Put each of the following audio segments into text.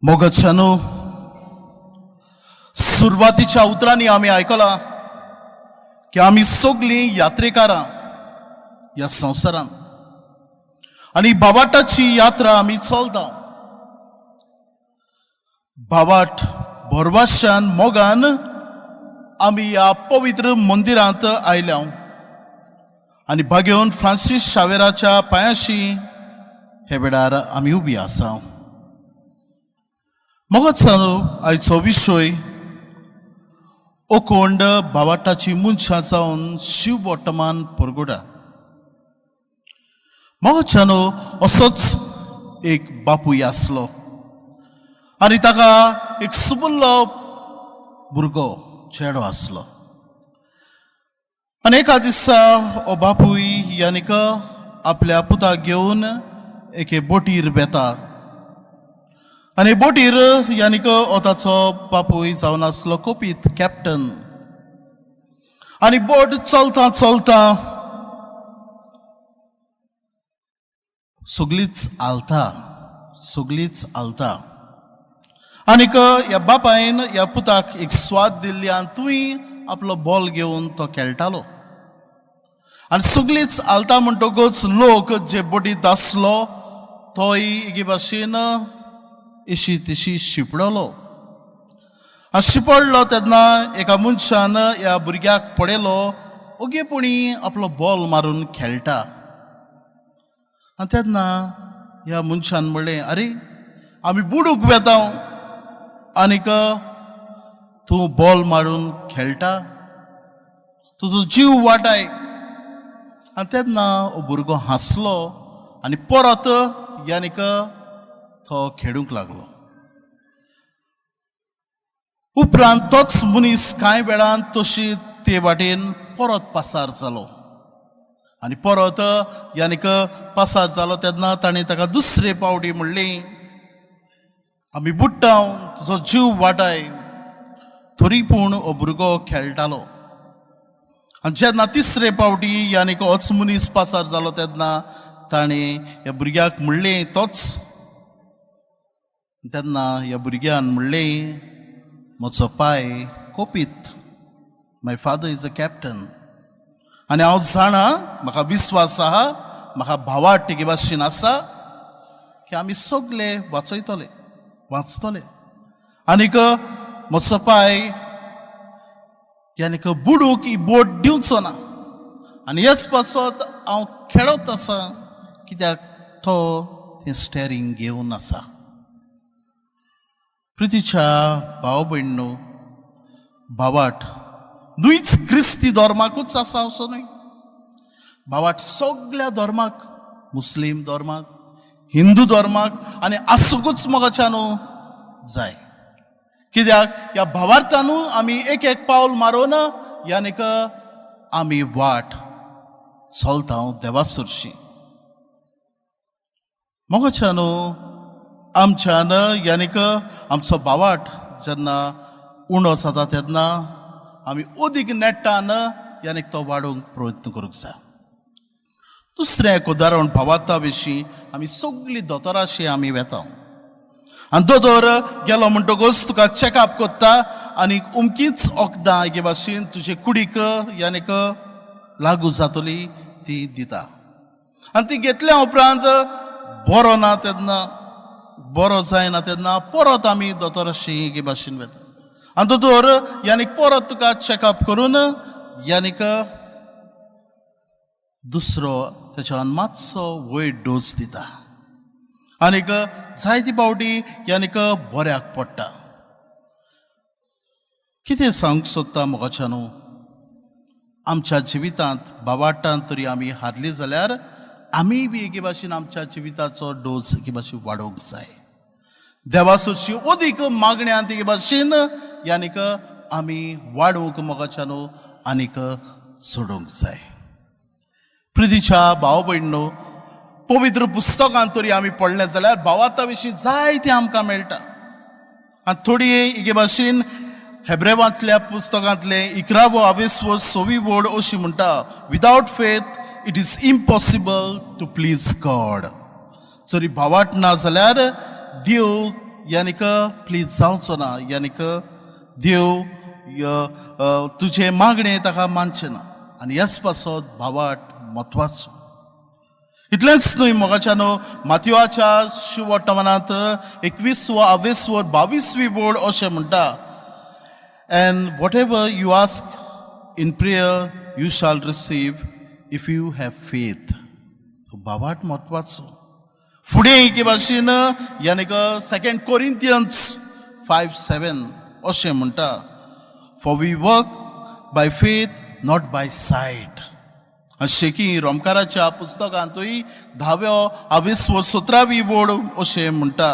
मोगाच्यानो, सुरवातीच्या उतरांनी आमी आयकलां की आमी सगळीं यात्रेकारां ह्या संवसारांत आनी बाबाटाची यात्रा आमी चलता. बाबाट भरवाशान मोगान आमी ह्या पवित्र मंदिरांत आयल्या आनी बागेवन फ्रांसीस शावेराच्या पांयाशी हे वेळार आमी उबी आसा. मोगाचो, आयचो विशय ओकोंड बावाटाची मनशां जावन शिव वर्तमान परगोडा. मोगाच्यानो, असोच एक बापूय आसलो आनी ताका एक सुबुल्लो भुरगो चेडो आसलो. आनी एका दिसा हो बापूय यानिक आपल्या पुताक घेवन एके बोटीर वेता आनी बोटीर यानिक हो ताचो बापूय जावन आसलो कोपीत, कॅप्टन. आनी बोट चलता चलता सगलीच हालता, सगलीच हालता. आनीक ह्या बापायन ह्या पुताक एक स्वाद दिल्ली आनी तुंय आपलो बॉल घेवन तो खेळटालो. आनी सगलीच हालता म्हणटकूच लोक जे बोटीत आसलो तोय एके भाशेन अशी तशी शिपडलो. आनी शिपडलो तेन्ना एका मनशान ह्या भुरग्याक पळयलो, ओगेपणी आपलो बॉल मारून खेळटा. आनी तेन्ना ह्या मनशान म्हणलें, "आरे, आमी बुडूक वेता आनीक तूं बॉल मारून खेळटा, तुजो जीव वाटाय." आनी तेन्ना हो भुरगो हांसलो आनी परत यानिक तो खेळूंक लागलो. उपरांत तोच मनीस कांय वेळान तशी ते वाटेन परत पासार जालो आनी परत यानिक पासार जालो तेन्ना ताणें ताका दुसरे पावटी म्हणली, "आमी बुडटा, तुजो जीव वाटाय." तरी पूण हो भुरगो खेळटालो. आनी जेन्ना तिसरे पावटी यानिक होच मनीस पासार जालो तेन्ना ताणें ह्या भुरग्याक म्हणलें तोच. तेन्ना ह्या भुरग्यान म्हणलें, "म्हजो पाय कोपीत, my father is a captain आनी हांव जाणा, म्हाका विस्वास आहा, म्हाका भावार्थ एके भाशेन आसा की आमी सगले वाचयतले, वाचतले. आनीक म्हजो पाय यानिक बुडूंक ही बोट दिवचो ना आनी हेच पासत हांव खेळत आसा, कित्याक तो तें स्टेरींग घेवन आसा." प्रितीच्या भाव भयणो, भावार्थ न्हूच क्रिस्ती धर्माकूच आसा असो न्हय. भावार्थ सगल्या धर्माक, मुस्लीम धर्माक, हिंदू धर्माक आनी आसूंकूच मोगाच्यानो जाय, कित्याक ह्या भावार्थानू आमी एक एक पावल मारून यानिक आमी वाट चलता देवा सरशी. मोगाच्यानो, आमच्यान यानिक आमचो भावार्थ जेन्ना उणो जाता तेन्ना आमी अदीक नेटान यानिक तो वाडोवंक प्रयत्न करूंक जाय. दुसरें एक उदाहरण भावार्था विशीं. आमी सगळीं दोतोराशी आमी वेता आनी दोतोर गेलो म्हणटकूच तुका चॅकअप करता आनी अमकीच वखदां एके भाशेन तुजे कुडीक यानिक लागू जातली ती दिता. आनी ती घेतल्या उपरांत बरो ना तेन्ना, बरो जायना तेन्ना परत आमी दोतोराशी एके भाशेन वेता आनी दोतोर यानिक परत तुका चॅकअप करून यानिक दुसरो तेच्यान मातसो वयर डोस दिता आनीक जायती पावटी यानिक बऱ्याक पडटा. कितें सांगूंक सोदता मोगाच्यानो, आमच्या जिवितांत भावार्तान तरी आमी हारली जाल्यार आमी बी एके भाशेन आमच्या जिविताचो डोस एके भाशेन वाडोवंक जाय. देवासोशी अदीक मागण्यांत एके भाशेन यानिक आमी वाडोवंक मोगाच्यानो आनीक चडोवंक जाय. प्रितीच्या भाव भयणो, पवित्र पुस्तकांत तरी आमी पडलें जाल्यार भावार्था विशीं जायतें आमकां मेळटा. आनी थोडी एके भाशेन हेब्रेवांतल्या पुस्तकांतलें 11वो आवेसवो सवी वड अशी म्हणटा, "Without faith it is impossible to please God." जरी भावार्थ ना जाल्यार देव यानिक प्लीज जावचो ना, यानिक देव तुजें मागणें ताका मानचें ना. आनी ह्याच पासत भावाट म्हत्वाचो. इतलेंच न्हय मोगाच्यानो, मातयोच्या शुवर्तमानांत 21वो आवेसवर 22वी बोर्ड अशें म्हणटा, and whatever you ask in prayer you shall receive if you have faith. भावाट म्हत्वाचो. फुडें एके भाशेन यानी सेकंड कोरिंथियन्स 5:7 अशें म्हणटा, for we walk by faith not by sight. शेकी रोमकाराच्या पुस्तकांतूय धाव्यो आवेसवर 17वी बोर्ड अशें म्हणटा,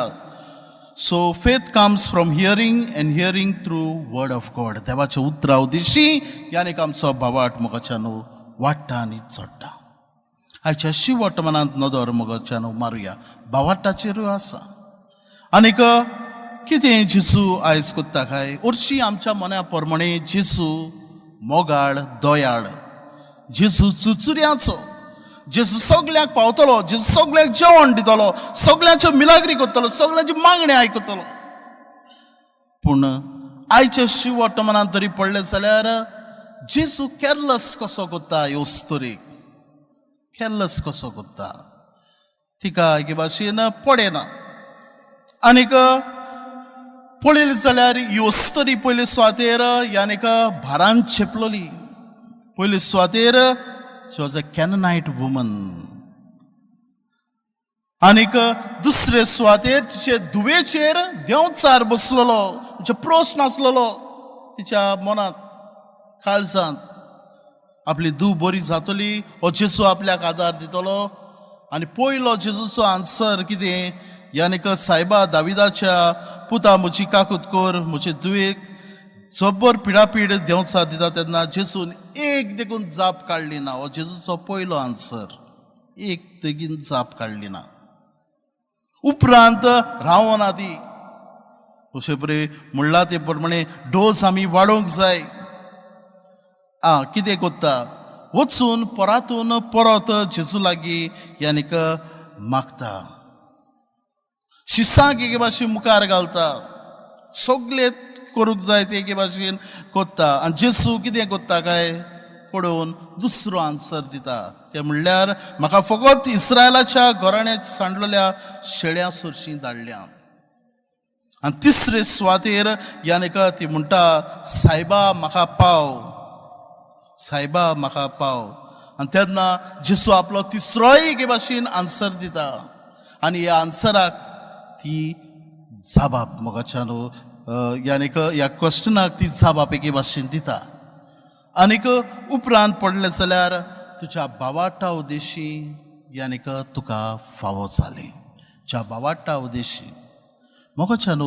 so faith comes from hearing and hearing through word of God. देवाच्या उतरा उदेशी यानी आमचो भावाट मोगाच्यानो वाडटा आनी चडटा. आयच्या शिववर्तमानांत नदर मोगाच्यानो मारुया, भावाटाचेरूय आसा. आनीक कितें जेजू आयज कोत्ता काय? हरशीं आमच्या मना प्रमाणे जेजू मोगाळ, दयाळ, जेजू चुचुऱ्याचो, जेजू सगळ्यांक पावतलो, जेजू सगळ्यांक जेवण दितलो, सगळ्यांच्यो मिलाग्री करतलो, सगळ्यांची मागणी आयकतलो. पूण आयच्या शिवर्तमानांत तरी पडलें जाल्यार जेजू केरलस कसो करता ह्यो अस्तुरेक, केरलस कसो करता, तिका एके भाशेन पडना. आनीक पळयलें जाल्यार ही अस्तुरी पयले सुवातेर यानिक भारान चेपलोली. पयले सुवातेर she was a Canaanite woman. आनीक दुसरे सुवातेर तिचे धुवेचेर देंवचार बसलेलो, म्हणजे प्रस्न आसलेलो तिच्या मनांत, काळजांत, आपली धूव बरी जातली, हो जेजू आपल्याक आदार दितलो. आनी पयलो जेजूचो आन्सर कितें? यानिक सायबा, दाविदाच्या पुता, म्हजी काकूत कर, म्हजे धुवेक जब्बर पिडापीड देंवचार दिता. तेन्ना जेजून एक देखून जाप काडली ना. हो जेजूचो पयलो आन्सर, एक तेगीन जाप काडली ना. उपरांत रावना ती, अशें पळय म्हणलां ते प्रमाणे डोस आमी वाडोवंक जाय. आं, कितें कोत्ता? वचून परातून परत जेजू लागीं यानिक मागता, शिसांक एके भाशेन मुखार घालता, सगळे करूंक जाय ते एके भाशेन कोत्ता. आनी जेजू कितें कोत्ता काय पळोवन दुसरो आन्सर दिता, ते म्हणल्यार म्हाका फकत इस्रायलाच्या घराण्यात सांडलेल्या शेळ्या सरशीं धाडल्या. आनी तिसरे सुवातेर यानिक ती म्हणटा, सायबा म्हाका पाव, सायबा म्हाका पाव. आनी तेन्ना जेजू आपलो तिसरोय एके भाशेन आन्सर दिता. आनी ह्या आन्सराक ती जाबाब मोगाच्यान यानिक ह्या क्वेश्चनाक ती जाबाब एके भाशेन दिता. आनीक उपरांत पडलें जाल्यार तुज्या भावाटा उदेशी यानिक तुका फावो जालें. ज्या भावाटा उदेशी मोगाच्यान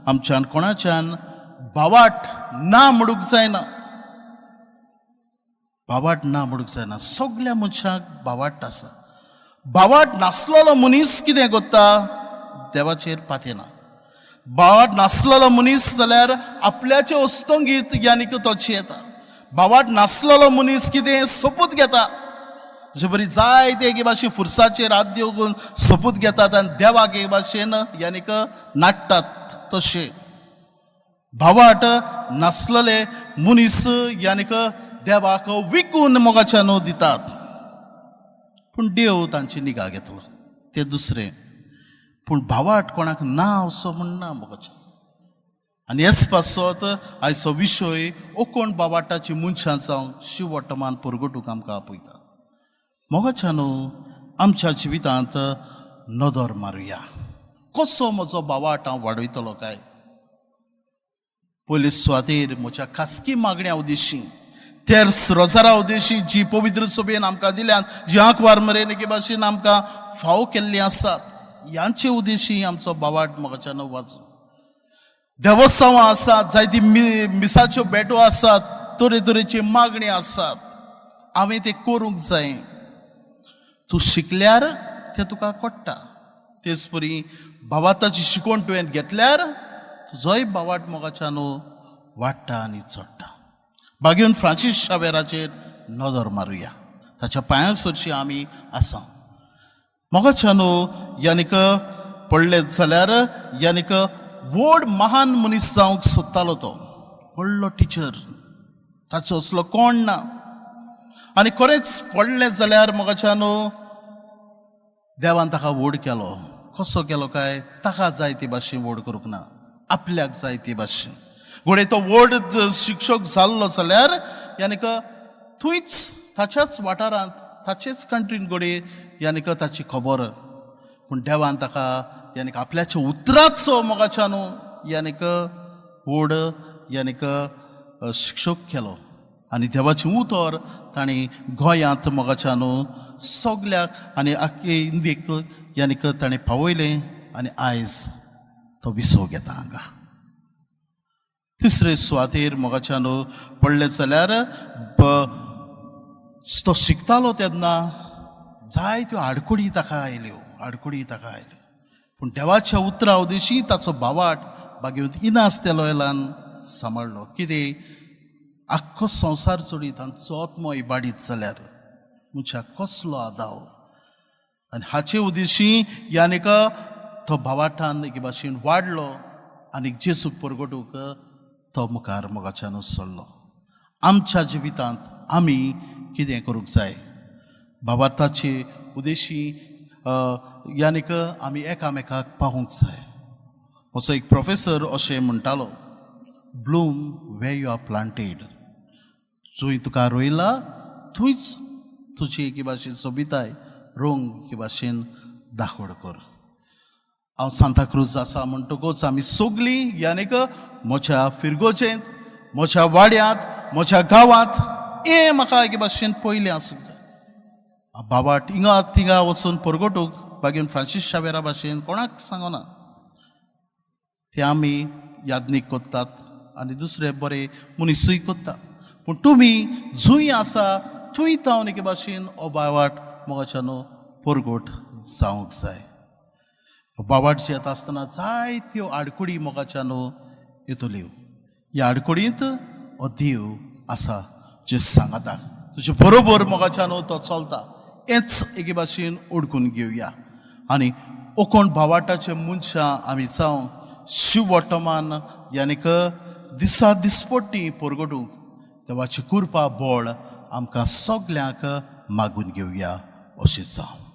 आमच्यान कोणाच्यान भावाट ना म्हणूंक जायना, भावाट ना म्हणूंक जायना. सगल्या मनशांक भावाट आसा. भावाट नासलेलो मनीस कितें करता? देवाचेर पातयेना. भावाट नासलेलो मनीस जाल्यार आपल्याचे अस्तंगीत यानिक तो येता. भावाट नासलेलो मनीस कितें सोपूत घेता, जशे बरी जायते एके भाशेन फुरसाचेर हात दिवन सोपूत घेतात आनी देवाक एक भाशेन यानिक नाडटात. तशें भावाट नासलेले मनीस यानिक देवाक विकून मोगाच्यान दितात. पूण देव तांची निगा घेतलो ते दुसरें. पूण भावाट कोणाक ना असो म्हणना मोगाच्या. आनी हेच पासत आयचो विशय ओकोण बावाटाची मनशां जावन शिववर्तमान परगटूंक आमकां आपयता. मोगाच्यान आमच्या जिवितांत नदर मारुया, कसो म्हजो बावाट हांव वाडयतलो काय? पयले सुवातेर म्हज्या खासगी मागण्या उदेशी, तेर्स रोजारा उदेशी जी पवित्र सभेन आमकां दिल्यात, जी आंकवार मरेन एके भाशेन आमकां फावो केल्ली आसात, ह्यांचे उदेशी आमचो बावाट मोगाच्यान वाचूं. देवस्तांवां आसात, जायती मिसाच्यो भेटो आसात, तरेतरेची मागणी आसात, हांवें तें करूंक जाय. तूं शिकल्यार तें तुका कळटा. तेच परी भावाताची शिकवण तुवें घेतल्यार तुजोय भावाट मोगाच्यान वाडटा आनी चडटा. बागेवन फ्रांसीस शावेराचेर नदर मारुया, ताच्या पांया सरशी आमी आसा. मोगाच्यान यानिक पडले जाल्यार यानिक व्हड महान मनीस जावंक सोदतालो. तो व्हडलो टिचर, ताचो असलो कोण ना. आनी खरेंच पडलें जाल्यार मोगाच्यानो, देवान ताका व्हड केलो. कसो केलो काय? ताका जाय ती भाशेन व्हड करूंक ना, आपल्याक जाय ती भाशेन. घडये तो व्हड शिक्षक जाल्लो जाल्यार यानी थंयच ताच्याच वाठारांत, ताचेच कंट्रीन घडये यानी ताची खबर. पूण देवान ताका यानी आपल्याच्या उतराचो मोगाच्यानो यानी व्हड यानी शिक्षक केलो. आनी देवाचें उतर ताणें गोंयांत मोगाच्यानो सगल्याक आनी आख्खे इंडियेक यानी ताणें पावयलें. आनी आयज तो विसव घेता हांगा. तिसरे सुवातेर मोगाच्यानो पडलें जाल्यार तो शिकतालो तेन्ना जायत्यो आडखळी ताका आयल्यो, आडखळी ताका आयल्यो. पूण देवाच्या उतरा उदेशी ताचो भावाट बागेवंत इनास तेलोयलान सांबाळ्ळो. कितें आख्खो संवसार चडीत आनी आत्मो इबाडीत जाल्यार मनशाक कसलो आदाव? आनी हाचे उदेशी यानिका तो भावाटान एके भाशेन वाडलो आनी जेजूक परगटूंक तो मुखार मोगाच्यान सरलो. आमच्या जिवितांत आमी कितें करूंक जाय? भावार्थाचे उदेशी यानिक आमी एकामेकाक पावूंक जाय. असो एक प्रोफेसर अशें म्हणटालो, "Bloom where you are planted." जंय तुका रोयला थंयच तुजी एके भाशेन सोबिताय, रंग एके भाशेन दाखोड कर. हांव सांताक्रूज आसा म्हणटकूच आमी सगलीं यानिक म्हज्या फिरगोजेंत, म्हज्या वाड्यांत, म्हज्या गांवांत हें म्हाका एके भाशेन पयलें आसूंक जाय. बाबाट हिंगा थिंगा वचून परगटूंक मागीर फ्रांसीस शावेरा भाशेन कोणाक सांगना. ते आमी यादनीक करतात आनी दुसरे बरे मनीसूय करता. पूण तुमी जंय आसा थंय तावन एके भाशेन हो बावाट मोगाच्यानो परगट जावंक जाय. बावाट येता आसतना जायत्यो आडकुडी मोगाच्यानो येतल्यो. ह्या आडकुडींत हो देव आसा जे सांगता तुजे बरोबर मोगाच्यानो तो चलता, हेंच एके भाशेन ओडकून घेवया. आनी ओकोण भावाटाचे मनशां आमी जावं शिववर्तमान यानिक दिसा दिसपट्टी परगटूंक देवाची कृपा बळ आमकां सगल्यांक मागून घेवया. अशें जावं.